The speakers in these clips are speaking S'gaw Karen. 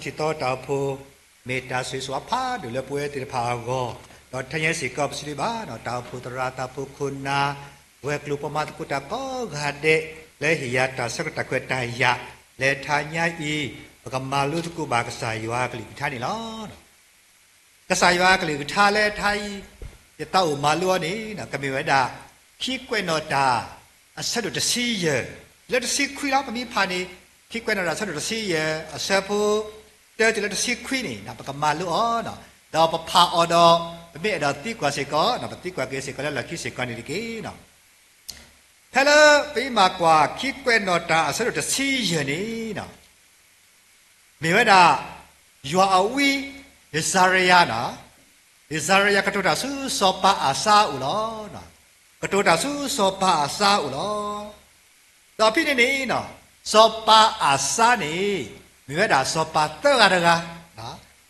ထီၣ်ထံၣ်သီတၢ်အိၣ်ဖှိၣ် မ့ၢ်တၢ်ဆိၣ်ဂ့ၤဆိၣ်ဝါဖးဒိၣ်လၢပဝဲသ့ၣ်တဖၣ်အဂီၢ်, ဒီးထဲယဲစ့ၢ်ကီးပစံးဘျုးဘၣ် တၢ်အိၣ်ဖှိၣ်သရၣ် တၢ်အိၣ်ဖှိၣ်ခိၣ်နၢ်, ပှၤကျိၤပှၤမၤသကိးတၢ်ကိးဂၤဒဲး လၢဟ့ၣ်ယၤတၢ်ဆၢကတီၢ်ခွဲးတၢ်ယာ် လၢထါညါအံၤ ပကမၤလိသကိးဘၣ်ကစၢ်ယွၤအကလုၢ်ကထါန့ၣ်လီၤ. ကစၢ်ယွၤအကလုၢ်ကထါလၢထါအံၤ ယသးအိၣ်မၤလိအီၤန့ၣ် ကမ့ၢ်ဝဲဒၣ် ခံကွဲးနီၣ်တၢ် အဆၢဒိၣ်တဆံယဲၢ် လၢတဆံခွံလီၤ. ပမ့ၢ်ဖးန့ၣ် ခံကွဲးနီၣ်တၢ်အဆၢဒိၣ်တဆံယဲၢ် အဆၢဖိ တၢတုၤလၢတဆံခွံန့ၣ် ပကမၤလိအီၤ, ဒီးပဖးအီၤဒီး ပမ့ၢ်အဲၣ်ဒိးသံကွၢ်စ့ၢ်ကီး ပသံကွၢ်က့ၤစ့ၢ်ကီးလၢလီၢ်ခံစ့ၢ်ကီးန့ၣ်တက့ၢ်. ဖဲလၢပမ့ၢ်မၤကွၢ် ခံကွဲးနီၣ်တၢ်အဆၢဒိၣ်တဆံယဲၢ်န့ၣ် မ့ၢ်ဝဲဒၣ် ယွၤအဝံ ယစၤရယၤန့ၣ်, ယစၤရယၤကတိၤတၢ်ဆူစီၤပၤအၤစါအအိၣ်လီၤ. ကတိၤတၢ်ဆူစီၤပၤအၤစါအအိၣ်လီၤ. ဒီးဖဲန့ၣ်န့ၣ် စီၤပၤအၤစါန့ၣ် မ့ၢ်ဝဲဒၣ်စီၤပၤသၢဂၤတဂၤ,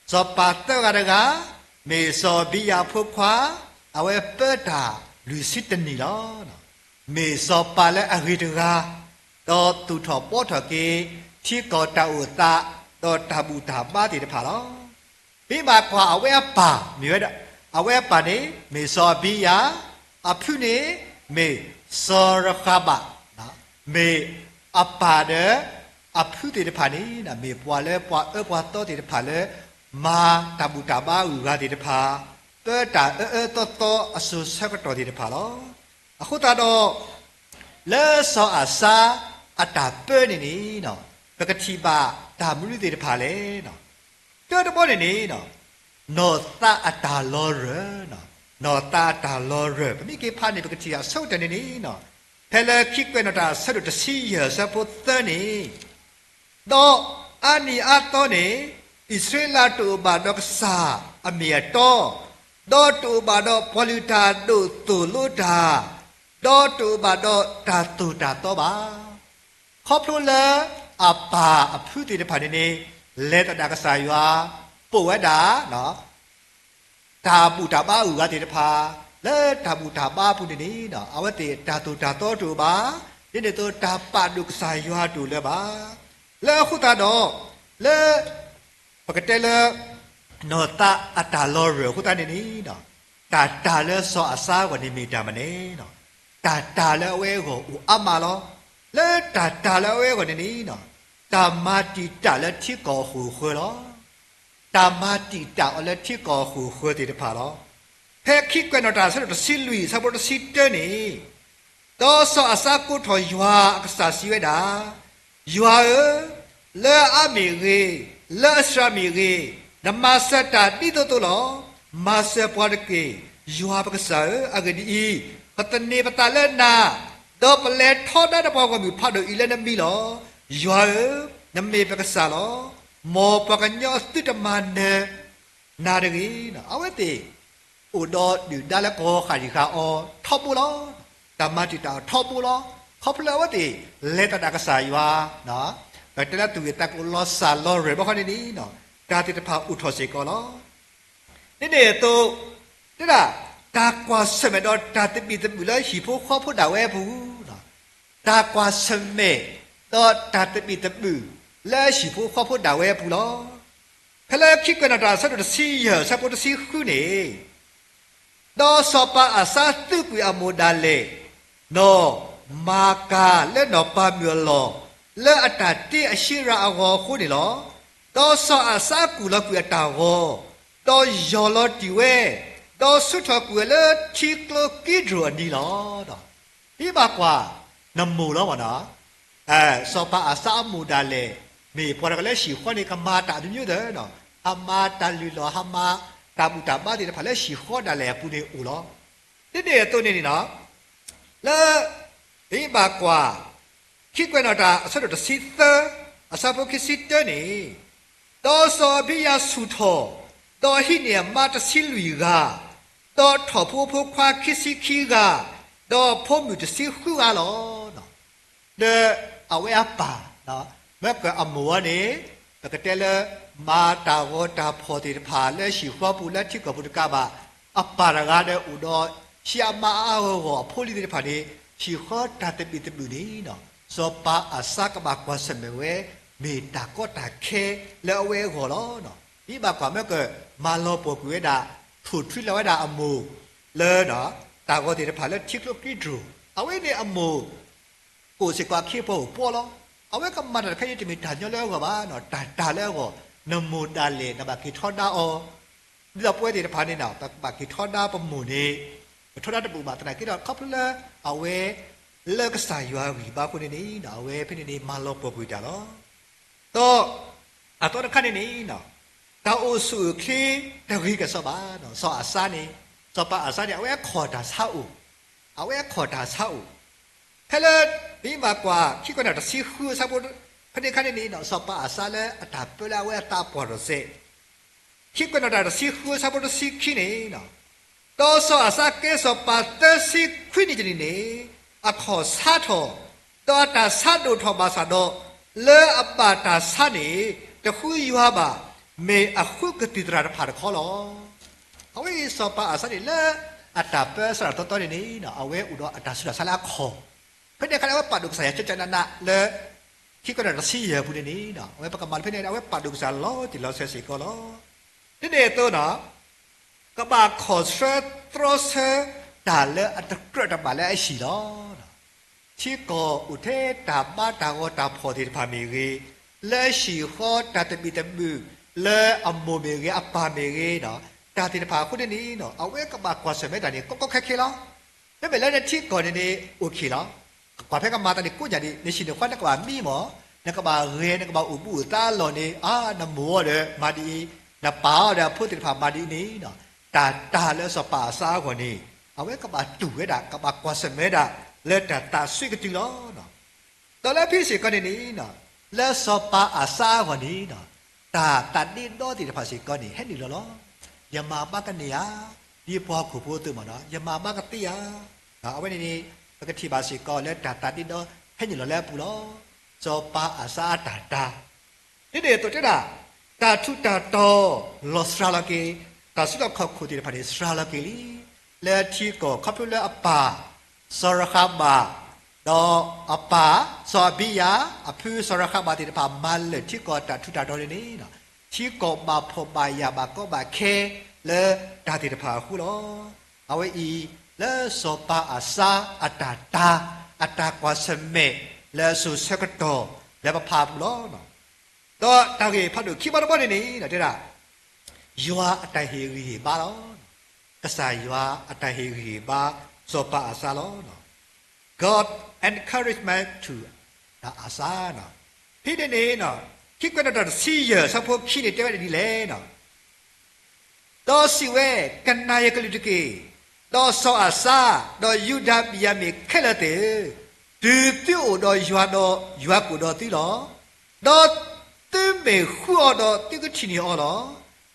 စီၤပၤသၢဂၤတဂၤ မ့ၢ်စီၤအဘံယၤအဖိခွါ, အဝဲပၢတၢ်လွံၢ်ဆံတနံၣ်လီၤ. မ့ၢ်စီၤပၤလၢအဂ့ၤတဂၤ, ဒီးသူၣ်ထီၣ်ဘှီထီၣ်က့ၤ ထံကီၢ်တၢ်အိၣ်သး ဒီးတၢ်ဘူၣ်တၢ်ဘါသ့ၣ်တဖၣ်လီၤ. ပမ့ၢ်ကွၢ်အဝဲအပၢ်မ့ၢ်ဝဲဒၣ်, အဝဲအပၢ်န့ၣ် မ့ၢ်စီၤအဘံယၤ, အဖုန့ၣ် မ့ၢ်စီၤရဃၤဘၣ်, မ့ၢ်အပၢ်ဒီး အဖုသ့ၣ်တဖၣ်န့ၣ် မ့ၢ်ပှၤလၢပှၤအၢပှၤသီသ့ၣ်တဖၣ်လၢ မၤတၢ်ဘူၣ်တၢ်ဘါအဂုၤအဂၤသ့ၣ်တဖၣ်, ပၢတၢ်အၢအၢသီသီအစိၤဆၢကတီၢ်သ့ၣ်တဖၣ်လီၤ. အဃိသတးဒီး လၢစီၤအၤစါအတၢ်ပၢန့ၣ်န့ၣ် ပကထံၣ်ဘၣ်တၢ်မနုၤသ့ၣ်တဖၣ်လဲၣ်. တၢတဘီန့ၣ်န့ၣ် နီၢ်သးအတၢ်လီၤရၢၢ်, နီၢ်သးအတၢ်လီၤရၢၢ် ပမ့ၢ်က့ၤဖးန့ၣ် ပကထံၣ်အဆိကတၢၢ်န့ၣ်န့ၣ် ဖဲလၢခံကွဲးနီၣ်တၢ်အဆၢဒိၣ်တဆံယဲၢ်အဆၢဖိသၢန့ၣ် ဒီးအါနံၣ်အါသီန့ၣ် အံၣ်စရ့လးတအိၣ်ဘၣ်ဒီးကစၢ်အမ့ၢ်အတီ, ဒီးတအိၣ်ဘၣ်ဒီးပှၤလုၢ်တၢ်ဒိၣ်သိၣ်လိတၢ်, ဒီးတအိၣ်ဘၣ်ဒီးတၢ်သိၣ်တၢ်သီဘၣ်. ခီဖျိလၢအပၢ်အဖုသ့ၣ်တဖၣ်န့ၣ်န့ၣ် လဲၤသဒၣ်ကစၢ်ယွၤ ပိာ်ဝဲဒၣ် တၢ်ဘူၣ်တၢ်ဘါအဂုၤအဂၤသ့ၣ်တဖၣ်, လၢတၢ်ဘူၣ်တၢ်ဘါအပူၤန့ၣ်န့ၣ် အဝဲသ့ၣ်တၢ်သိၣ်တၢ်သီတအိၣ်ဘၣ်, ဒ်န့ၣ်အသိးတၢ်ပာ်ဒိၣ်ကစၢ်ယွၤတအိၣ်လၢၤဘၣ်. လၢအဃိသတးဒီး လၢ ပကတဲလၢ နီၢ်သးအတၢ်လီၤရၢၢ်အဃိသတးန့ၣ်န့ၣ် တၢ်တၢ်လၢစီၤအၤစါအဂီၢ်န့ၣ်မ့ၢ်တၢ်မနုၤလဲၣ်. တၢ်တၢ်လၢအဝဲအဂီၢ်အိၣ်အါမးလီၤ. လၢတၢ်တၢ်လၢအဝဲအဂီၢ်န့ၣ်န့ၣ် တၢ်မၤတံာ်တာ်လၢထံကီၢ်အဃိာ်အဃၢၤလီၤ. တၢ်မၤတံာ်တာ်အီၤလၢထံကီၢ်အဃိာ်အဃၢၤသ့ၣ်တဖၣ်လီၤ. ဖဲခံကွဲးနီၣ်တၢ်အဆၢဒိၣ်တဆံလွံၢ်အဆၢဖိတဆံတၢန့ၣ် ဒီးစီၤအၤစါကိးထီၣ်ယွၤအကစၢ်စံးဝဲဒၣ်, ယွၤဧၢ, လၢအါမ့ၢ်ဂ့ၤ, လၢအစှၤမ့ၢ်ဂ့ၤ, နမၤစၢၤတၢ်ဒ်သိးသိးလီၤ. မၤစၢၤပှၤတက့ၢ်, ယွၤပကစၢ်ဧၢ, အဂ့ၢ်ဒ်အံၤ, ပသန့ၤပသးလၢနၤ, ဒီးပလဲၤထီဒါနပှၤဂီၢ်မုၢ်ဖးဒိၣ်အံၤလၢနမံၤလီၤ. ယွၤဧၢ, နမ့ၢ်ပကစၢ်လီၤ. မ်ပှၤကညီသုတမၤနၢၤနၤတဂ့ၤ. အဝဲသ့ၣ် အိၣ်ဒီးဒုၣ်ဒါလၢကဝီၤဃာ်ယံၤဃာ်အီၤထီဘိလီၤ. တၢ်မၤတံာ်တာ်အီၤထီဘိလီၤ. ခီဖျိလၢအဝဲသ့ၣ် လဲၤသဒၣ်ကစၢ်ယွၤ, ပတဲလၢသူၣ်ဂ့ၤသးကအိၣ်လီၤစၢ်လီၤရဲၣ်ဘၣ်ဃီန့ၣ်န့ၣ် တၢ်သ့ၣ်တဖၣ်အိၣ်ထီၣ်စ့ၢ်ကီးလီၤ. ဒ်န့ၣ်အသိး တဲဒၣ် တၢ်ကွၢ်ဆၢၣ်မဲာ်ဒီးတၢ်သဘံၣ်သဘုၣ်လၢဟံၣ်ဖိဃီဖိဒၣ်ဝဲအပူၤ တၢ်ကွၢ်ဆၢၣ်မဲာ် ဒီးတၢ်သဘံၣ်သဘုၣ်လၢဟံၣ်ဖိဃီဖိဒၣ်ဝဲအပူၤလီၤ. ဖဲလၢခံကွဲးနီၣ်တၢ်အဆၢဒိၣ်တဆံယဲၢ်အဆၢဖိတဆံဃုန့ၣ်, ဒီးစီၤပၤအၤစါသုးကွံာ်အမိၢ်ဒၣ်လဲာ်, နီၢ်မၤကၤလၢနီၢ်ပၤမုၣ်အလီၢ်, လၢအတၢ်တ့အၡ့ရၤအဂီၤအဃိန့ၣ်လီၤ. ဒီးစီၤအၤစါကူၣ်လီၤကွံာ်အတၢ်ဂီၤ, ဒီးယီၢ်လီၤတံၢ်ဝဲ, ဒီးဆူးထီၣ်ကွံာ်ဝဲလၢထံကျိကံဒြိၣ်အနံၤလီၤ. ဒ်ဘၣ်ကွၢ် နမိၢ်လီၤမ့ၢ်နီၤ, စီၤပၤအၤစါအမိၢ်ဒၣ်လဲာ် မ့ၢ်ပှၤတဂၤလၢဟံၣ်ဃီန့ၣ် ကမၤတၢ်အမျိုးမျိုးသ့ၣ်နီၤ, ဟးမၤတၢ်လုၢ်လီၢ် ဟးမၤတၢ်ဘူၣ်တၢ်ဘါသ့ၣ်တဖၣ်လၢဟံၣ်ဃီဒၣ်လဲာ် အပူၤန့ၣ်အိၣ်လီၤ. ဒ်န့ၣ်အသိးန့ၣ်န့ၣ်နီၤ, လၢ ဒ်ဘၣ်ကွၢ် ခံကွဲးနီၣ်တၢ်အဆၢဒိၣ်တဆံသၢ အဆၢဖိခံဆံတၢန့ၣ်, ဒီးစီၤအဘံယၤဆူၣ်ထီၣ်, ဒီးဟံးန့ၢ်အမါတဆံလွံၢ်ဂၤ, ဒီးထီၣ်ဖိဖိခွါခံဆံခံဂၤ, ဒီးဖိမုၣ်တဆံဃုဂၤလီၤ. ဒီးအဝဲအပၢ်, မ့ၢ်ကအမိၢ်ဝဲန့ၣ် ပကတဲလၢ မၤတၢ်ဂီၤတၢ်ဖီၣ်သ့ၣ်တဖၣ်လၢဟံၣ်ဃီပူၤလၢထံကီၢ်ပူၤတကးဘၣ်, အပၢ်တဂၤဒီးအိၣ်ဒီး ဆံးအါမါအါဂီၢ်ဂီၢ်အဖိလံၤသ့ၣ်တဖၣ်န့ၣ် ဟံၣ်ဃီတၢ်သဘံၣ်သဘုၣ်န့ၣ် စီၤပၤအၤစါကဘၣ်ကွၢ်ဆၢၣ်မဲာ်ဝဲ မ့ၢ်တၢ်ကီတၢ်ခဲလၢအဝဲအဂီၢ်လီၤ. ဒ်ဘၣ်ကွၢ်မ့ၢ်က မၤလီၤပှီၢ်ကွံာ်ဝဲဒၣ် ထိၣ်ထွံလီၤဝဲဒၣ်အမိၢ်လၢ တၢ်ဂီၤသ့ၣ်တဖၣ်လၢထံကျိကံဒြိၣ်, အဝဲန့ၣ်အမိၢ် ကိၣ်စ့ၢ်ကီးအခ့အပှၤအိၣ်ပှီၣ်လီၤ. အဝဲကမၤတၢ်တခါအံၤတမ့ၢ်တၢ်ညီလၢအဂီၢ်ဘၣ်, တၢ်တၢ်လၢအဂီၢ်, နမိၢ်ဒၣ်လဲာ် နဘၣ်က့ၤထီဒါအီၤ, ဒ်သိးပဝဲသ့ၣ်တဖၣ်န့ၣ် ပကဘၣ်က့ၤထီဒါပမိၢ်န့ၣ် ပထီဒါတဘူၣ်ဘၣ်သနာ်က့ဒီး ခီဖျိလၢအဝဲ လၢကစၢ်ယွၤဂံၢ်ဘါအဃိန့ၣ်န့ၣ် အဝဲဖဲန့ၣ်န့ၣ် မၤလီၤပှီၢ်ကွံာ်တၢ်လီၤ. ဒီးအသီတခါန့ၣ်န့ၣ် တၢ်အိၣ်ဆူၣ်အိၣ်ချ့တဂ့ၤကစီၣ်ဘၣ်, စီၤအၤစါန့ၣ်, စီၤပၤအၤစါန့ၣ် အဝဲအခီၣ်တၢ်ဆါအိၣ်, အဝဲအခီၣ်တၢ်ဆါအိၣ်, ဖဲလၢ ပမ့ၢ်ဘၣ်ကွၢ် ခံကွဲးနီၣ်တဆံဃုအဆၢဖိ ဖဲန့ၣ်အခါန့ၣ်န့ၣ် စီၤပၤအၤစါလၢအတၢ်ပၢလၢအဝဲအသးပှၢ်ထီၣ်စဲး ခံကွဲးနီၣ်တၢ်တဆံဃုအဆၢဖိတဆံခံန့ၣ်, ဒီးစီၤအၤစါကဲစီၤပၤသၢဆံခွံနံၣ်တနံၣ်န့ၣ် အခီၣ်ဆါထီၣ်, ဒီးအတၢ်ဆါဒိၣ်ထီၣ်ဘၣ်ဆၣ်ဒီး လၢအဘၣ်တၢ်ဆါန့ၣ် တဃုယွၤဘၣ်, မ့ၢ်အဃုကသံၣ်သရၣ်တဖၣ်တခီလီၤ. အဝဲအံၤစီၤပၤအၤစါန့ၣ်လၢ အတၢ်ပၢဆၢထီၣ်တီတီန့ၣ်န့ၣ် အဝဲအိၣ်ဒီးအတၢ်ဆူးတၢ်ဆါလၢအခီၣ်, ဖဲန့ၣ်အခါန့ၣ် အဝဲပာ်ဒိၣ်ကစၢ်ယွၤကၠီကၠီနးနးလၢ ခံကွဲးနီၣ်တဆံယဲၢ်အပူၤန့ၣ်န့ၣ် အဝဲပကမၤလၢဖဲန့ၣ် အဝဲပာ်ဒိၣ်ကစၢ်လီၤတံၢ်လီၤဆဲးစ့ၢ်ကီးလီၤ. ဒ်န့ၣ်အသိး ကဘၣ်ခီၣ်ဆၢသြီဆၢတၢ်လၢအတကြၢးတဘၣ်လၢအဟံၣ်လီၤ. ထံကီၢ်အိၣ်ထဲတၢ်ဘါတၢ်ဂီၤတၢ်ဖှီၣ်သ့ၣ်တဖၣ်မ့ၢ်ဂ့ၤ, လၢဟံၣ်ဃီတၢ်သဘံၣ်သဘုၣ် လၢအမိၢ်မ့ၢ်ဂ့ၤ အပၢ်မ့ၢ်ဂ့ၤဒီး တၢ်သ့ၣ်တဖၣ်အဃိန့ၣ်န့ၣ် အဝဲကဘၣ်ကွၢ်ဆၢၣ်မဲာ်တၢ်န့ၣ် ကီကီခဲခဲလီၤ. မ့မ့ၢ်လၢနထံကီၢ်န့ၣ်န့ၣ် အိၣ်ခံလီၤ. ကွၢ်ဖဲကမၤသးန့ၣ်ကိးညၣ်ဒံး နဟံၣ်နဃီနကဘၣ်မံမီၢ်, နကဘၣ်ဂဲၤ နကဘၣ်အိၣ်ဘူးအိၣ်သါအလီၢ်န့ၣ် အါ နမိၢ်အီၤဒီးမၤဒ်အံၤ, နပၢ်အီၤဒီးအဖိသ့ၣ်တဖၣ်မၤဒ်အံၤန့ၣ်, တၢ်တၢ်လၢစီၤပၤအၤစါအဂီၢ်န့ၣ် အဝဲကဘၣ်တူၢ်ဝဲဒၣ် ကဘၣ်ကွၢ်ဆၢၣ်မဲာ်ဒၣ် လၢတၢ်သးစွံကတုၤလီၤ. ဒီးလၢဖဲစ့ၢ်ကီးန့ၣ်န့ၣ် လၢစီၤပၤအၤစါအဂီၢ်န့ၣ် တၢ်သးဒ့ဒီသ့ၣ်တဖၣ်စ့ၢ်ကီးန့ၣ် ဟဲနုာ်လီၤလီၤ. ယမၤဘၣ်ကန့ၢ်ဧါ, ဒ်ပှၤဟီၣ်ခိၣ်ဖိအသိးမ့ၢ်နီၤ ယမၤဘၣ်ကသ့ဧါ. အဝဲန့ၣ်န့ၣ် ပကထံၣ်ဘၣ်စ့ၢ်ကီးလၢတၢ်သးဒ့ဒီဟဲနုာ်လီၤလၢအပူၤလီၤ. စီၤပၤအၤစါအတၢ်တၢ် ဒ်န့ၣ်အသိးတဲဒၣ် တၢ်ထူးတၢ်တီၤလီၤစှၤလီၤက့ၤ တၢ်စုလီၢ်ခီၣ်ခိၣ်သ့ၣ်တဖၣ်န့ၣ် စှၤလီၤက့ၤလံ. လၢထံကီၢ်ခီဖျိလၢအပၢ် စီၤရဃဘၤ ဒီးအပၢ် စီၤအဘံယၤ အဖုစီၤရဃဘၤသ့ၣ်တဖၣ် မၤလၢာ်ထံကီၢ်တၢ်ထူးတၢ်တီၤန့ၣ်န့ၣ် ထံကီၢ်ဘၣ်ဖှီၣ်ဘၣ်ယာ်ဘၣ်ကီဘၣ်ခဲလၢတၢ်သ့ၣ်တဖၣ်အဃိလီၤ. အဝဲအံၤ လၢစီၤပၤအၤစါအတၢ်တၢ် အတၢ်ကွၢ်ဆၢၣ်မဲာ်လၢအစိၤဆၢကတီၢ်လၢပဖးအပူၤလီၤ. ဒီးတၢ်ဂ့ၢ်ဖးဒိၣ်ခံဘီတဘီန့ၣ်န့ၣ် တဲဒၣ် ယွၤအတၢ်ဟ့ၣ်ဂံၢ်ဟ့ၣ်ဘါလီၤ. ကစၢ်ယွၤအတၢ်ဟ့ၣ်ဂံၢ်ဟ့ၣ်ဘါ စီၤပၤအၤစါလီၤ. God encouragement to အၤစါ, ဖဲန့ၣ်န့ၣ် ခံကွဲးနီၣ်တၢ်တဆံယဲၢ် အဆၢဖိခံန့ၣ် တဲဝဲဒ်လဲၣ် ဒီးစံးဝဲ, ကနၣ်ယကလုၢ်တက့ၢ်. ဒီးစီၤအၤစါ, ဒီးယူဒၤဘ့ၣ်ယၤမ့ၣ်ခဲလၢာ်သ့ၣ်ဧၢ, တုၤသုအိၣ်ဒီးယွၤဒီးယွၤကအိၣ်ဒီးသုလီၤ. ဒီးသုမ့ၢ်ဃုအီၤဒီးသုကထံၣ်န့ၢ်အီၤလီ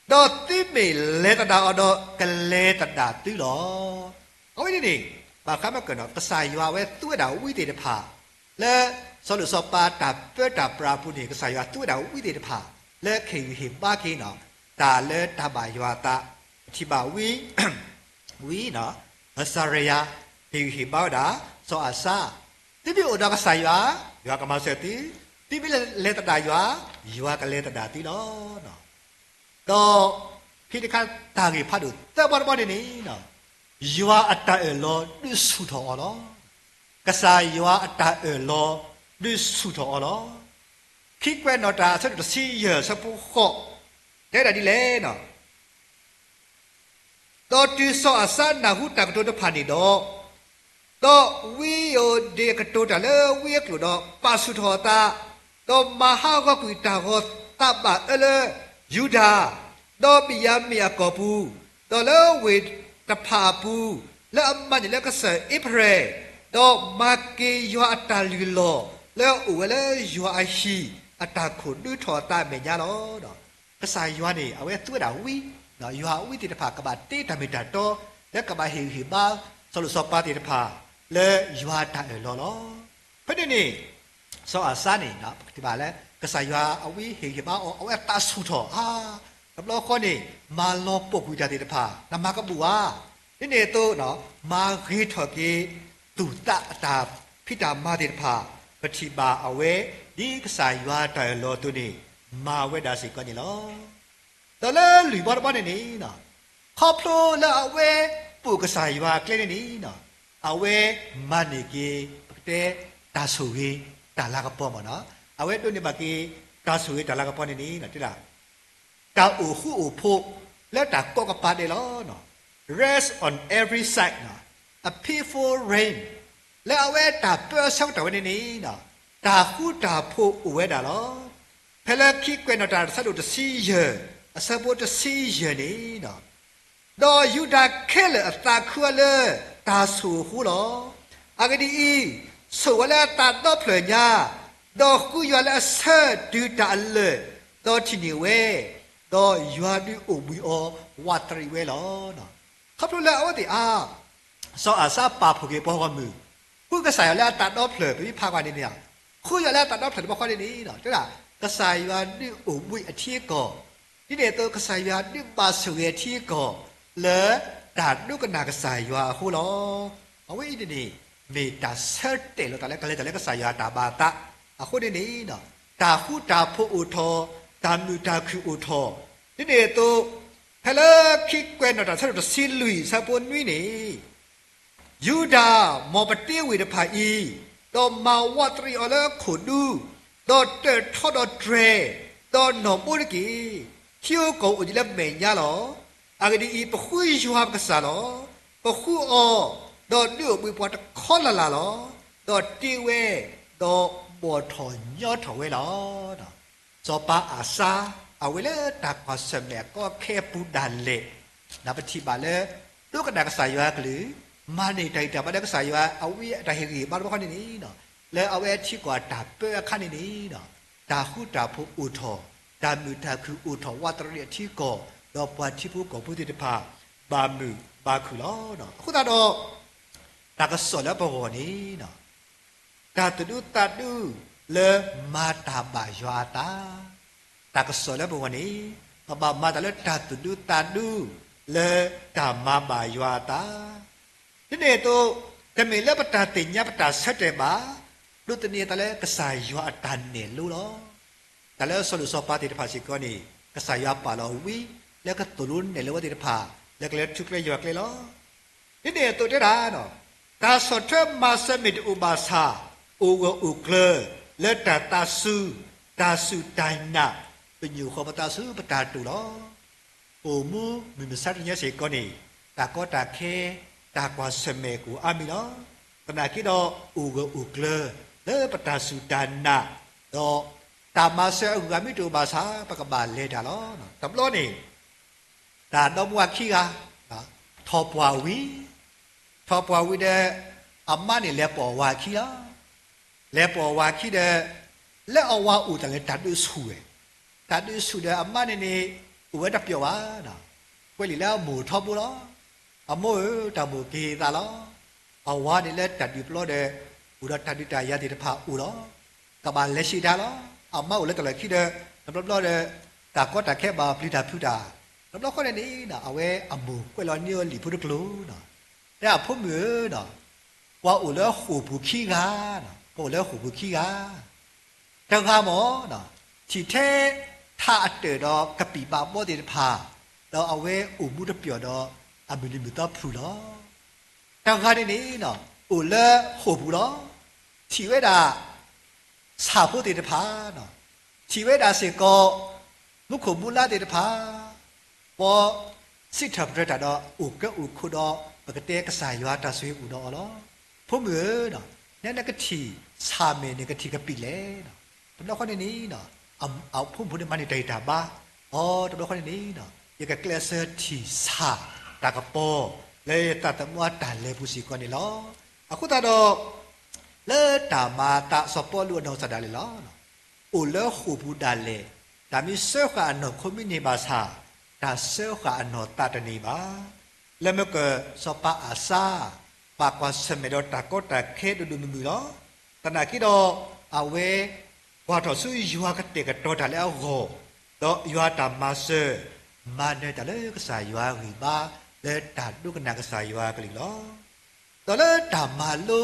ၤ. ဒီးသုမ့ၢ်လဲၤသဒၣ်အီၤဒီးကလဲၤသဒၣ်သုလီၤ. အဝဲန့ၣ်န့ၣ် ဘၣ်ဃးမ့ၢ်ကၢၢ်နီၤ ကစၢ်ယွၤအဝဲသူဝဲဒၣ်ဝံသ့ၣ်တဖၣ် လၢစီၤလိၣ်စီၤပၤတၢ်ပၢတၢ်ပြးအပူၤန့ၣ် ကစၢ်ယွၤသူဝဲဒၣ်ဝံသ့ၣ်တဖၣ် လၢကဟ့ၣ်ဂံၢ်ဟ့ၣ်ဘါက့ၤနီၤ တၢ်လၢတၢ်ဘၣ်ယွၤအသး ပထံၣ်ဘၣ်ဝံ ဝံ အစၤရယၤ ဟ့ၣ်ဂံၢ်ဟ့ၣ်ဘါဝဲဒၣ် စီၤအၤစါ, သုမ့ၢ်အိၣ်ဒီးကစၢ်ယွၤ ယွၤကမၤစၢၤသု, သုမ့ၢ်လဲၤသဒၣ်ယွၤ ယွၤကလဲၤသဒၣ်သုလီၤ. ဒီးဖဲတခါတၢ်ဂ့ၢ်ဖးဒိၣ်သၢဘီတဘီန့ၣ်န့ၣ် ယွၤအတၢ်အၢၣ်လီၤဒုးဆူၣ်ထီၣ်အီၤလီၤ. ကစၢ်ယွၤအတၢ်အၢၣ်လီၤဒုးဆူၣ်ထီၣ်အီၤလီၤ. ခံကွဲးနီၣ်တၢ်အဆၢဒိၣ်တဆံယဲၢ် အဆၢဖိဃိး တဲဒၣ်ဒ်လဲၣ် ဒီးတုၤစီၤအၤစါနၢ်ဟူတၢ်ကတိၤတဖၣ်န့ၣ်ဒီး, ဒီးဝံဧိၤဒ့းကတိၤတၢ်လၢဝံအကျိာ်ဒီး ပာ်ဆူၣ်ထီၣ်အသး, ဒီးမၤဟးဂီၤကွံာ်တၢ်ဂီၤသးဘၣ်အၢလၢယူဒၤ, ဒီးဘ့ၣ်ယၤမံၣ်အကီၢ်ပူၤ, ဒီးလၢဝ့ၢ်တဖၣ်အပူၤ, လၢအမၤန့ၢ်လၢကစၢၢ်အ့ဖရဲၣ်, ဒီးမၤက့ၤယွၤအတၢ်လုၢ်လီၢ်လၢအအိၣ်ဝဲလၢယွၤအဟံၣ်အတၢ်ခိၣ်ဒုးထီၣ်အသးအမဲာ်ညါလီၤ. ကစၢ်ယွၤန့ၣ် အဝဲသူဝဲဒၣ်ဝံ, ယွၤအဝံသ့ၣ်တဖၣ် ကဘၣ်တ့တၢ်မ့ၢ်တၢ်တီ လၢကဘၣ်ဟ့ၣ်ဂံၢ်ဟ့ၣ်ဘါ စီၤလိၣ်စီၤပၤသ့ၣ်တဖၣ် လၢယွၤအတၢ်အၢၣ်လီၤလီၤ. ဖဲန့ၣ်န့ၣ် စီၤအၤစါန့ၣ် ပကထံၣ်ဘၣ်လၢ ကစၢ်ယွၤအဝံဟ့ၣ်ဂံၢ်ဟ့ၣ်ဘါအီၤ အဝဲအသးဆူၣ်ထီၣ်ဧါ, တဘျီဃီန့ၣ် မၤလီၤပိာ်ကွံာ်တၢ်သ့ၣ်တဖၣ် နမၤကဘူၣ်ဧါ, ဒ်န့ၣ်အသိး မၤဂ့ၤထီၣ်က့ၤ သူၣ်သးအတၢ်ဖံးတၢ်မၤသ့ၣ်တဖၣ် ပထံၣ်ဘၣ်အဝဲ ဒ်ကစၢ်ယွၤတၢ်အၢၣ်လီၤအသိးန့ၣ် မၤဝဲဒၣ်စ့ၢ်ကီးန့ၣ်လီၤ. ဒီးလၢလွံၢ်ဘီတဘီန့ၣ်န့ၣ်, ခီဖျိလၢအဝဲပိာ်ကစၢ်ယွၤအကျဲန့ၣ်န့ၣ်, အဝဲမၤန့ၢ်က့ၤ ပကတဲ တၢ်ဆိၣ်ဂ့ၤတၢ်လၤကပီၤမ့ၢ်နီၤ, အဝဲဒိးန့ၢ်ဘၣ်က့ၤ တၢ်ဆိၣ်ဂ့ၤတၢ်လၤကပီၤန့ၣ်န့ၣ် တဲဒၣ် တၢ်အိၣ်ဃူအိၣ်ဖိး လၢတၢ်ကိးကပၤဒဲးလီၤ. Rest on every side, a plentiful rain, လၢအဝဲတၢ်ပၢဆှၢကတီၢ်ဝဲန့ၣ်န့ၣ်, တၢ်ဃူတၢ်ဖိးအိၣ်ဝဲဒၣ်လီၤ. ဖဲလၢခံကွဲးနီၣ်တၢ်ဆၢဒိၣ်တဆံယဲၢ် အဆၢဖိတဆံယဲၢ်န့ၣ်, ဒီးယူဒၤခဲလၢာ်အသးခုအီၤလၢ တၢ်ဆိၣ်အဃိလီၤ. အဂ့ၢ်ဒ်အံၤ, ဆိၣ်ဝဲလၢအသးဒီဖျၢၣ်ညါ, ဒီးဃုယွၤလၢအဆၢတုၤတၢ်အလၢာ်, ဒီးထံၣ်န့ၢ်ဝဲ, ဒီးယွၤဒုးအိၣ်ဘှံးအီၤဝးတရံးဝဲလီၤ. ခီဖျိလၢအဝဲသ့ၣ်အါ စီၤအၤစါပာ်ဖှိၣ်က့ၤပှၤဂီၢ်မုၢ်, ဃုကစၢ်ယွၤလၢအသးဒီဖျၢၣ် ပမ့ၢ်ဖးကွၢ်န့ၣ်န့ၣ်, ဃုယွၤလၢအသးဒီဖျၢၣ်တဘျီဃီန့ၣ်န့ၣ်, တဲဒၣ် ကစၢ်ယွၤဒုးအိၣ်ဘှံးအထံအကီၢ်, ဒ်န့ၣ်အသိး ကစၢ်ယွၤဒုးဘၣ်ဆိၣ်ဂ့ၤအထံအကီၢ် လၢတၢ်ဒိကနၣ်ကစၢ်ယွၤအဃိလီၤ. အဝဲအံၤန့ၣ်န့ၣ် မ့ၢ်တၢ်ဆၢတဲာ်လီၤသးလၢကလဲၤတၢ်လၢကစၢ်ယွၤအတၢ်ဘၣ်အသးအဃိန့ၣ်န့ၣ်, တၢ်ဃူတၢ်ဖိးအိၣ်ထီၣ်, တၢ်မုာ်တၢ်ခုၣ်အိၣ်ထီၣ်, ဒ်န့ၣ်အသိး ဖဲလၢခံကွဲးနီၣ်တၢ်ဆၢဒိၣ်တဆံလွံၢ် ဆၢဖိနွံန့ၣ်, ယူဒၤ မ်ပတ့ဝ့ၢ်တဖၣ်အံၤ, ဒီးမၤဝးတရံးအီၤလၢခိၣ်ဒူ, ဒီးတၢၣ်ထီဒီးတြဲၤ, ဒီးနီၣ်ဘိတက့ၢ်. ထံဧိၤကီၢ်ဧိၤအိၣ်ဒံးလၢမဲာ်ညါလီၤ. အဂ့ၢ်ဒ်အံၤ, ပဃုယွၤပကစၢ်လီၤ. ပဃုအီၤ, ဒီးဒုးအိၣ်ဘှံးပှၤတခီလၢ်လၢ်လီၤ. ဒီးတ့ဝဲ, ဒီးဘီၣ်ထီၣ်ညီထီၣ်ဝဲလီၤ. စီၤပၤအၤစါ အဝဲလၢတၢ်ကွၢ်ဆၢၣ်မဲာ်အကီအခဲအပူၤဒၣ်လဲာ်, ပထံၣ်ဘၣ်လၢ ဒိကနၣ်ကစၢ်ယွၤအကလုၢ်, မၤန့ၢ်တၢ်ဂံၢ်တၢ်ဘါလၢကစၢ်ယွၤအဝံအတၢ်ဟ့ၣ်ဂံၢ်ဟ့ၣ်ဘါတဘျီဃီန့ၣ်န့ၣ်, လၢအဝဲထံကီၢ်အတၢ်ပၢအခါန့ၣ်န့ၣ်, တၢ်ဃူတၢ်ဖိးအိၣ်ထီၣ်, တၢ်မုာ်တၢ်ခုၣ်အိၣ်ထီၣ် ဝးတရံးအထံကီၢ်, ဒီးပှၤထံဖိကီၢ်ဖိသ့ၣ်တဖၣ် ဘၣ်မုာ်ဘၣ်ခုၣ်လီၤ. အဃိသတးဒီး တၢ်ကစီၣ်လၢပဂီၢ်န့ၣ် တၢ်သူၣ်ဒူသးဒူလၢမၤတၢ်ဘၣ်ယွၤအသး, တၢ်ကစီၣ်လၢပဂီၢ်န့ၣ် ပဘၣ်မၤတၢ်လၢတၢ်သူၣ်ဒူသးဒူ လၢတၢ်မၤဘၣ်ယွၤအသး, ဒ်န့ၣ်အသိး တမ့ၢ်လၢပတၢ်သ့ၣ်ညါပတၢ်ဆၢတဲာ်ဘၣ်, ဒိးသန့ၤအသးလၢကစၢ်ယွၤအတၢ်နဲၣ်လိလီၤ. တၢ်လၢစီၤလိၤစီၤပၤသ့ၣ်တဖၣ်စ့ၢ်ကီးန့ၣ် ကစၢ်ယွၤပာ်လီၤဝံ လၢကသိၣ်လိနဲၣ်လိဝဲသ့ၣ်တဖၣ် လၢကလဲၤထူကျဲယွၤကျဲလီၤ. ဒ်န့ၣ်အသိးတဲဒၣ်, တၢ်ဆီၣ်ထွဲမၤစၢၤမ့ၢ်တအိၣ်ဘၣ်ဆၣ်, အိၣ်ဂၢၢ်အိၣ်ကျၢၤ လၢတၢ်သးစူၤ, တၢ်စူၢ်တၢ်နာ်, ပညိၣ်ဃီပသးဆူပတၢ်တိာ်လီၤ. အိၣ်မူမုၢ်မဆါတနံၤညါစ့ၢ်ကီးန့ၣ် တၢ်ကီတၢ်ခဲ, တၢ်ကွၢ်ဆၢၣ်မဲာ်ကအိၣ်အါမံၤလီၤ. သနာ်က့ဒီးအိၣ်ဂၢၢ်အိၣ်ကျၢၤ လၢပတၢ်စူၢ်တၢ်နာ်, ဒီးတၢ်မၤစၢၤအဂုၤအဂၤမ့ၢ်တအိၣ်ဘၣ်ဆၣ် ပကဘၣ်လဲၤတၢ်လီၤ. တဘျီန့ၣ် တၢ်ဒီမါဝၤခံဂၤ ထီၣ်ပှၢ်ဝံၤ, ထီၣ်ပှၢ်ဝံၤဒီး အမါန့ၣ်လဲၤပိာ်ဝၤခံလီၤ. လဲၤပိာ်ဝၤခံဒီး လၢအဝၤအိၣ်တၢ်လၢတၢ်ဒုးဆူၣ်ဝဲ, တၢ်ဒုးဆူၣ်ဒီးအမါန့ၣ်န့ၣ် အိၣ်ဝဲတပျီၢ်ဘၣ်, ကွဲးလံာ်လၢအမိၢ်ထီဘိလီၤ. အမိၢ်ဧၢ, တၢ်မိၣ်က့ၤသးလီၤ. အဝၤန့ၣ်လၢတၢ်ဒုးပျီဒီး အိၣ်ဒီးတၢ်ဒုးတၢ်ယၤသ့ၣ်တဖၣ်အိၣ်လီၤ. ကဘၣ်လဲၤဆံးတၢ်လီၤ. အမါအိၣ်လၢတၢ်လီၢ်ခံဒီး တဘျီဘျီဒီး တၢ်ကီတၢ်ခဲဘၣ်ပျံၤတၢ်ဖုးတၢ်, တဘျီဃီန့ၣ်န့ၣ် အဝဲအမိၢ်ကွဲးလီၤန့ၢ်အီၤလံာ်ဖိတကျိၤ, တဲအဖိမုၣ်ဧၢ, ပှၤအိၣ်လၢဃိာ်ပူၤခံဂၤ, ပှၤအိၣ်လၢဃိာ်ပူၤခံဂၤ တဂၤမ့ၢ် ထံၣ်ထဲထးအတၢၣ်ဒီးကပံာ်ဘးဘီသ့ၣ်တဖၣ်, ဒီးအဝဲအိၣ်မူတပျီၢ်ဒီးအမုၢ်နံၤမုၢ်သီဖုၣ်လီၤ. တဂၤန့ၣ်န့ၣ် အိၣ်လၢဃိာ်ပူၤလီၤ. ထံၣ်ဝဲဒၣ် ဆၣ်ဖိသ့ၣ်တဖၣ်, ထံၣ်ဝဲဒၣ်စ့ၢ်ကီး မူခိၣ်မူလါသ့ၣ်တဖၣ်, ပှၤစံးထီၣ်ပတြၢၤတၢ်ဒီး အိၣ်ကၢအိၣ်ခိးဒီး ပကတဲကစၢ်ယွၤတၢ်ဆိၣ်ဂ့ၤအိၣ်ဒီးအီၤလီၤ. ဖိမုၣ်ဧၢ, နဲနကထံၣ်ဆၣ်မဲာ်န့ၣ် ကထံၣ်ကပံာ်လဲၣ်. တဘျီဃီန့ၣ်န့ၣ် အဖိမုၣ်ဖိန့ၣ်မၤန့ၢ်တၢ်ဂံၢ်တၢ်ဘါ, အိ တဘျီဃီန့ၣ်န့ၣ် ယကကျဲးစၢးထံၣ်ဆၣ်တၢ်ကပီၤ လၢယသးသမူအတၢ်လဲၤပူၤစ့ၢ်ကီးန့ၣ်လီၤ. အဃိသတးဒီး လၢတၢ်မၤအသးစီၤပီလူးအနီၢ်ကစၢ်ဒၣ်လဲာ်လီၤ. အိၣ်လၢဃိာ်ပူၤဒၣ်လဲာ်, တၢ်မ့ၢ်စၢဃာ်အနီၢ်ခိမ့ၢ်န့ၢ်ဘၣ်ဆၣ်, တၢ်စၢဃာ်အနီၢ်သးတန့ၢ်ဘၣ်. လၢမ့ၢ်ကစီၤပၤအၤစါ ဘၣ်ကွၢ်ဆၢၣ်မဲာ်ဒီးတၢ်ကီတၢ်ခဲဒိၣ်ဒိၣ်မုၢ်မုၢ်လီၤ. သနာ်က့ဒီး အဝဲ ကွၢ်ထီၣ်ဆူယွၤကတဲာ်ကတီၤတၢ်လၢအဂီၢ်, ဒီးယွၤတၢ်မၤစၢၤ, မၤနၢၤတၢ်လၢကစၢ်ယွၤဂံၢ်ဘါ လၢတၢ်ဒိကနၣ်ကစၢ်ယွၤအကလုၢ်လီၤ. ဒီးလၢတၢ်မၤလိ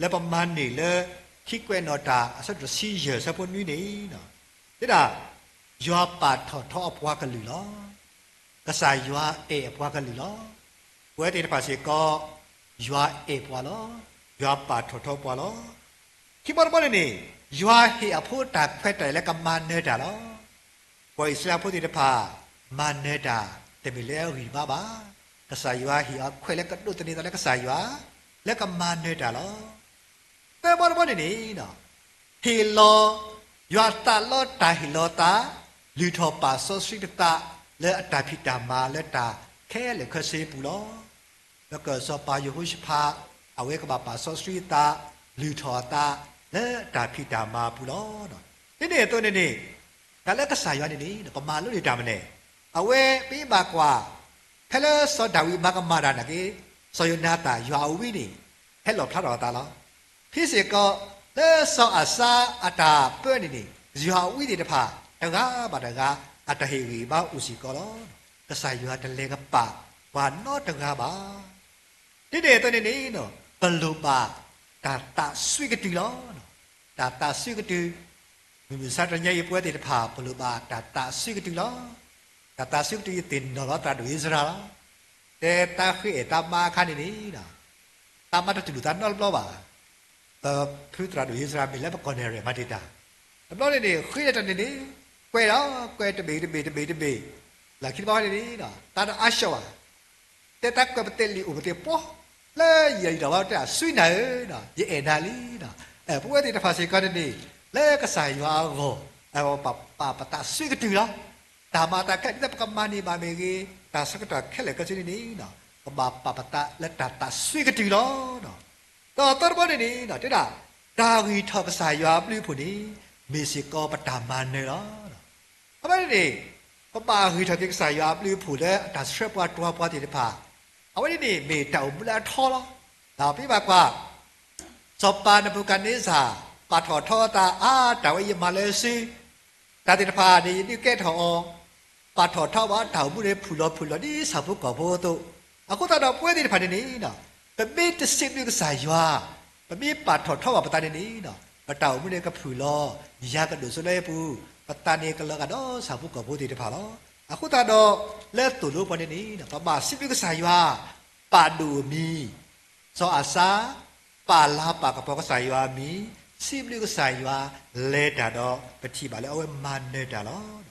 လၢပမၤန့ၢ်လၢ ခံကွဲးနီၣ်တၢ် အဆၢဒိၣ်တဆံယဲၢ် အဆၢဖိနွံန့ၣ်, တဲဒၣ်, ယွၤပာ်ထီၣ်ထီအပှၤကလုာ်လီၤ. ကစၢ်ယွၤအဲၣ်အပှၤကလုာ်လီၤ. ပဝဲသ့ၣ်တဖၣ်စ့ၢ်ကီး, ယွၤအဲၣ်ပှၤလီၤ. ယွၤပာ်ထီၣ်ထီပှၤလီၤ. ခံဘီတဘီန့ၣ်န့ၣ်, ယွၤဟ့ၣ်အဖိတၢ်ခွဲးတၢ်ယာ်လၢကမၤနၢၤတၢ်လီၤ. ပှၤအံၣ်စရ့လးဖိသ့ၣ်တဖၣ် မၤနၢၤတၢ် တမ့ၢ်လၢအဂံၢ်ဘါဘၣ်. ကစၢ်ယွၤဟ့ၣ်အခွဲးလၢကဒိးသန့ၤသးလၢကစၢ်ယွၤ, လၢကမၤနၢၤတၢ်လီၤ. သၢဘီတဘီန့ၣ်န့ၣ်, ဟ့ၣ်လီၤ, ယွၤသးလီတၢ်ဟ့ၣ်လီၤသး, လုၢ်ထီၣ်ပာ်စီဆှံတသး လၢအတၢ်ဖံးတၢ်မၤလၢတၢ်ခဲလၢာ်ခဲဆ့ပူၤလီၤ. လၢကစီၤပၤယဟိၤၡဖး, အဝဲကဘၣ်ပာ်စီဆှံအသး, လုၢ်ထီၣ်အသး လၢအတၢ်ဖံးတၢ်မၤအပူၤလီၤ. ဒ်န့ၣ်အသိးန့ၣ်န့ၣ်, တၢ်လၢကစၢ်ယွၤန့ၣ်န့ၣ် ပမၤလိန့ၢ်တၢ်မနုၤလဲၣ်. အဝဲပမ့ၢ်ဘၣ်ကွၢ်, ဖဲလၢစီၤဒၤဝံးမၤကမၣ်တၢ်နာ်က့, စီၤယိၤနၤသၣ် ယွၤအဝံန့ၣ် ဟဲလီၣ်ဖျါထီၣ်အသးလီၤ. ဖဲစ့ၢ်ကီး, လၢစီၤအၤစါအတၢ်ပၢန့ၣ်န့ၣ်, ယွၤအဝံသ့ၣ်တဖၣ် တဂၤဘၣ်တဂၤ အတၢ်ဟ့ၣ်ဂံၢ်ဘါအိၣ်စ့ၢ်ကီးလီၤ. ကစၢ်ယွၤတလဲၤကပာ်ပှၤနီတဂၤဘၣ်. ဒ်န့ၣ်အသိးန့ၣ်န့ၣ်, ပလိၣ်ဘၣ်တၢ်သးစွံကတုၤလီၤ. တၢ်သးစွံကတုၤ, မုၢ်မဆါတနံၤအံၤ ပဝဲသ့ၣ်တဖၣ် ပလိၣ်ဘၣ်တၢ်သးစွံကတုၤလီၤ. တၢ်သးစွံကတုၤ ယသ့ၣ်နီၣ်လီၤသရၣ်ဒိၣ်အံၣ်စရ့လးလီၤ. တဲတၢ်ဃ့အဲၣ်တၢ်မါအခါန့ၣ်န့ၣ်, တၢ်မါတတူၢ်လိာ်သးနီတဘျီဘၣ်. ပဖုသရၣ်ဒိၣ်အံၣ်စရ့လး မ့ၢ်လၢပကီၢ်န့ၣ်ရဲၣ်မၤတံာ်တာ်, တဘျီန့ၣ်န့ၣ် ဃ့လၢတၢ်န့ၣ်န့ၣ်, ကွဲးဒီးကွဲးတဘ့ၣ်တဘ့ၣ်တဘ့ၣ်တဘ့ၣ်, လၢခံတဘျီန့ၣ်န့ၣ်, တၢ်တအါဆှီဘၣ်. တဲတၢ်ကွဲးပသ့ၣ်လံာ်အိၣ်ပသ့ၣ်ပီ, လၢယံာ်ယံာ်ဒီးဘၣ်တဲ အစွံနၤဧၢ, ယအဲၣ်နၤလံ. ပဝဲသ့ၣ်တဖၣ်စ့ၢ်ကီးန့ၣ်န့ၣ်, လၢကစၢ်ယွၤအဂီၢ်, ပဘၣ်ပာ်ပသးစွံကတုၤလီၤ. တၢ်မၤတၢ်ခဲလၢာ် ဒ်သိးပကမၤန့ၢ်ဘၣ်မ့ၢ်ဂ့ၤ, တၢ်ဆၢကတီၢ်ခဲလၢာ်ခဲဆ့န့ၣ်န့ၣ်, ပဘၣ်ပာ်ပသးလၢတၢ်သးစွံကတုၤလီၤ. ဒီးသၢတဘီန့ၣ်န့ၣ်, တဲဒၣ်, တၢ်ဂံၢ်ထီၣ်ကစၢ်ယွၤအဘျုးအဖှိၣ်န့ၣ်, မ့ၢ်စ့ၢ်ကီးပတၢ်မၤနၢၤလီၤ. အဝဲန့ၣ်န့ၣ်, ပဘၣ်ဂံၢ်ထီၣ်က့ၤကစၢ်ယွၤအဘျုးအဖှိၣ်လၢအတၢ်ဆှၢပှၤတွၤပှၤသ့ၣ်တဖၣ်, အဝဲန့ၣ်န့ၣ် မ့ၢ်တၢ်အိၣ်မူလၢအထီလီၤ. ဒီးပမ့ၢ်ဘၣ်ကွၢ်, စီၤပၤနဘူၤခၣ်နံစၢ် ပာ်ထီၣ်ထီအသးအါ, တၢ်ဝဲယမၤလၢစု, တၢ်သ့ၣ်တဖၣ်န့ၣ် ယဒုးကဲထီၣ်အီၤ, ပာ်ထီၣ်ထီဘၣ်တၢ်အိၣ်မူန့ၣ် ဖုၣ်လီၤဖုၣ်လီၤဒ်ဆၣ်ဖိကီၢ်ဖိအသိး, အဃိသတးဒီးပဝဲသ့ၣ်တဖၣ်န့ၣ်န့ၣ်, ပမ့ၢ်တစံးဘျုးကစၢ်ယွၤ, ပမ့ၢ်ပာ်ထီၣ်ထီဘၣ်ပသးန့ၣ်န့ၣ်, ပတၢ်အိၣ်မူန့ၣ်ကဖုၣ်လီၤ, ယၤကဒိၣ်စိလၢအပူၤ, ပသးန့ၣ်ကလီၤဂာ်ဒီးဆၣ်ဖိကီၢ်ဖိသ့ၣ်တဖၣ်လီၤ. အဃိသတးဒီး, လၢသိၣ်လိပှၤန့ၣ်န့ၣ်, ပဘၣ်စံးဘျုးကစၢ်ယွၤ, ပာ်ဒိၣ်အမံၤ, စီၤအၤစါ, ပာ်လၤပာ်ကပီၤကစၢ်ယွၤအမံၤ, စံးဘျုးကစၢ်ယွၤ, လဲၤတၢ်ဒီးပထံၣ်ဘၣ်လၢအဝဲမၤနၢၤတၢ်လီၤ.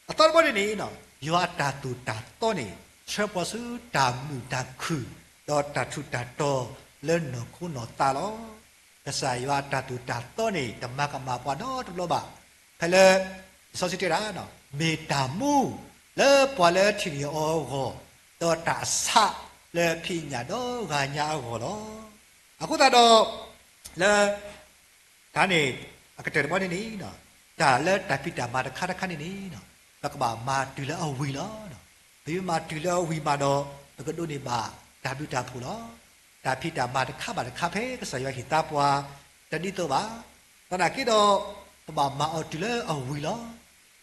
အသီတဘီန့ၣ်န့ၣ်, ယွၤအတၢ်သိၣ်တၢ်သီန့ၣ် ဆှၢပှၤဆူတၢ်မုာ်တၢ်ခုၣ်, ဒီးတၢ်ထူးတၢ်တီၤလၢနီၢ်ခိနီၢ်သးလီၤ. ကစၢ်ယွၤအတၢ်သိၣ်တၢ်သီန့ၣ် တမၤကမၣ်ပှၤနီတဘျီဘၣ်. ဖဲလၢ လံာ်စီဆှံတဲဒၣ်, မ့ၢ်တၢ်မူလၢပှၤလၢထံၣ်န့ၢ်အီၤအဂီၢ်, ဒီးတၢ်အဆးလၢဖံးညၣ်ဒီဂၤညါအဂီၢ်လီၤ. အဃိသတးဒီး, လၢ တၢ်န့ၣ် အကတၢၢ်တဘီန့ၣ်န့ၣ်, တၢ်လၢတၢ်ဖံးတၢ်မၤတခါတခါန့ၣ်န့ၣ်, ပကဘၣ်မၤတုၤလၢအဝံၤလီၤ. ပမ့ၢ်မၤတုၤလၢအဝံၤမးဒီး, ပကဒိးန့ၢ်ဘၣ်တၢ်ဘျုးတၢ်ဖှိၣ်လီၤ. တၢ်ဖံးတၢ်မၤတခါဘၣ်တခါဖဲကစၢ်ယွၤဟ့ၣ်သါပှၤ, တဒ်သိးဘၣ်. သနာ်က့ဒီး, ပဘၣ်မၤအီၤတုၤလၢအဝံၤလီၤ.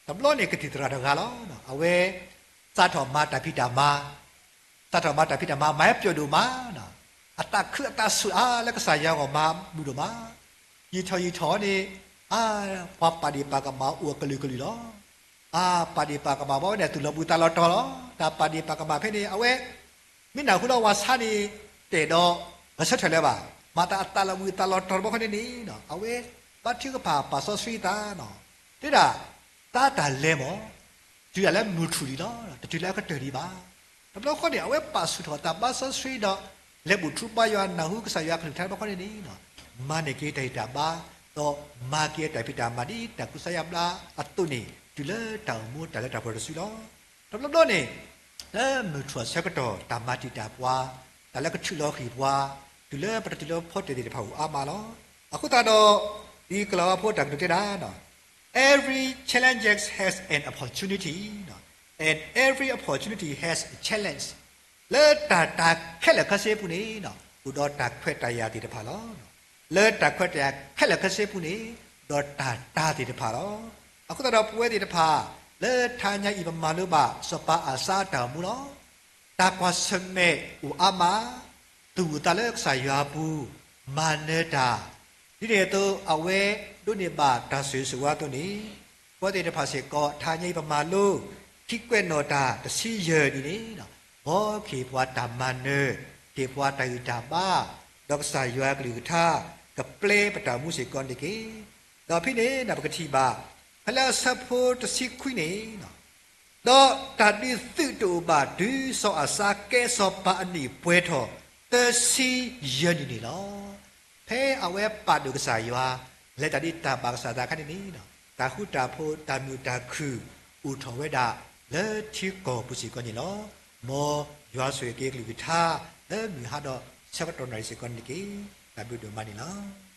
တဘျီန့ၣ်ကသံၣ်သရၣ်တဂၤလီၤ. အဝဲ စးထီၣ်မၤတၢ်ဖံးတၢ်မၤ စးထီၣ်မၤတၢ်ဖံးတၢ်မၤ မၤဟဲပျီၢ်ဒိၣ်မး, အသးခုအသးဆူၣ်အါလၢကစၢ်ယွၤအဂီၢ်မၤမုာ်ဒိၣ်မး, ယံာ်ထီၣ်ယံာ်ထီၣ်န့ၣ်, အါ, ပှၤပာ်ဒ့ၣ်ပာ်ကမၣ်အိၣ်အကလုာ်ကလုာ်လီၤ. အါ, ပာ်ဒ့ၣ်ပာ်ကမၣ်ဘၣ်ဝဲန့ၣ် အသူၣ်လီၤဘှံးသးလီၤတီၤလီၤ. တၢ်ပာ်ဒ့ၣ်ပာ်ကမၣ်ဖဲန့ၣ် အဝဲ မ့ၢ်နၢ်ဟူလၢဝၤဆါန့ၣ်, တဲာ်ဒီး, ဂဲၤဆၢထၢၣ်လၢၤဘၣ်, မၤသးအသးလီၤဘှံးသးလီၤတီၤတဘျီဃီန့ၣ်န့ၣ်, အဝဲ, ဘါထုကဖၣ်ပာ်စီဆှံသး, တဲဒၣ်, သးတၢ်လဲၤမး, တုၤဒၣ်လၢမုၢ်ထူၣ်လံလီၤ, တတုၤလၢအကတၢၢ်ဒံးဘၣ်. တဘျီဃီန့ၣ် အဝဲပာ်ဆူၣ်ထီၣ်အသးဘါစီဆှံဒီး, လဲၤဘူၣ်ထူဘါယွၤနၢ်ဟူကစၢ်ယွၤအကလုၢ်ကထါတဘျီဃီန့ၣ်န့ၣ်, မၤန့ၢ်က့ၤတၢ်ဂံၢ်တၢ်ဘါ, ဒီးမၤက့ၤအတၢ်ဖံးတၢ်မၤဒ်တၢ်ကူစါယါဘျါအသိးန့ၣ် တုၤလၢတၢ်အိၣ်မူတၢ်လၢတၢ်ပှဲၤတစုလီၤ. တဘျီဘျီန့ၣ်, လၢမုၢ်ထူၣ်အဆၢကတီၢ် တၢ်မၤတံာ်တာ်ပှၤ, တၢ်လၢကထုးလီၤဃံၢ်ပှၤ, တုၤလၢပတတုၤလၢဖီတၢၣ်သ့ၣ်တဖၣ်အိၣ်အါမးလီၤ. အဃိသတးဒီး, ဒ်ကလၤဝါဖိတၢ်ကတိၤတဲဒၣ်, Every challenge has an opportunity, and every opportunity has a challenge. လၢတၢ်တၢ်ခဲလၢာ်ခဲဆ့အပူၤန့ၣ်, အိၣ်ဒီးတၢ်ခွဲးတၢ်ယာ်သ့ၣ်တဖၣ်လီၤ. လၢတၢ်ခွဲးတၢ်ယာ်ခဲလၢာ်ခဲဆ့အပူၤန့ၣ်, ဒီးတၢ်တၢ်သ့ၣ်တဖၣ်လီၤ. အဃိသတးဒီးပဝဲသ့ၣ်တဖၣ်, လၢတဟါညါအံၤပမၤလိဘၣ်စီၤပၤအၤစါအတၢ်အိၣ်မူလီၤ. တၢ်ကွၢ်ဆၢၣ်မဲာ်အိၣ်အါမး, သူၣ်အုးသးလၢကစၢ်ယွၤအပူၤ, မၤနၢၤတၢ် ဒ်န့ၣ်အသိး အဝဲဒိးန့ၢ်ဘၣ်တၢ်ဆိၣ်ဂ့ၤဆိၣ်ဝါအသိးန့ၣ်, အဝဲသ့ၣ်တဖၣ်စ့ၢ်ကီး တဟါညါအံၤပမၤလိ ခံကွဲးနီၣ်တၢ်တဆံယဲၢ်န့ၣ်န့ၣ်, မ်ကဟ့ၣ်ပှၤတၢ်မၤနၢၤ, ဟ့ၣ်ပှၤတၢ်ဂံၢ်တၢ်ဘါ, ဒီးကစၢ်ယွၤအကလုၢ်ကထါ ကပျဲပတၢ်အိၣ်မူစ့ၢ်ကီးန့ၣ်တက့ၢ်. ဒီးဖဲန့ၣ်န့ၣ် ပကထံၣ်ဘၣ် ဖဲလၢအဆၢဖိတဆံခွံန့ၣ် ဒီးတၢ်ဒုးသုးတအိၣ်ဘၣ်တုၤစီၤအၤစါကဲစီၤပၤအနံၣ်ပှဲၤထီၣ်သၢဆံယဲၢ်နံၣ်န့ၣ်လီၤ. ဖဲအဝဲပာ်ဒိၣ်ကစၢ်ယွၤ လဲၤတၢ်ဒ်တၢ်ဘၣ်ကစၢ်အသးအခါန့ၣ်န့ၣ်, တၢ်ဃူတၢ်ဖိး တၢ်မုာ်တၢ်ခုၣ် အိၣ်ထီၣ်ဝဲဒၣ်လၢထံကီၢ်ပူၤစ့ၢ်ကီးန့ၣ်လီၤ. မ်ယွၤဆိၣ်ဂ့ၤက့ၤအကလုၢ်ကထါ လၢမုၢ်ဟါဒီးဆၢကတီၢ်နၣ်ရံၣ်စ့ၢ်ကီးန့ၣ်တက့ၢ်. တၢ်ဘျုးဒိၣ်မးန့ၣ်လီၤ.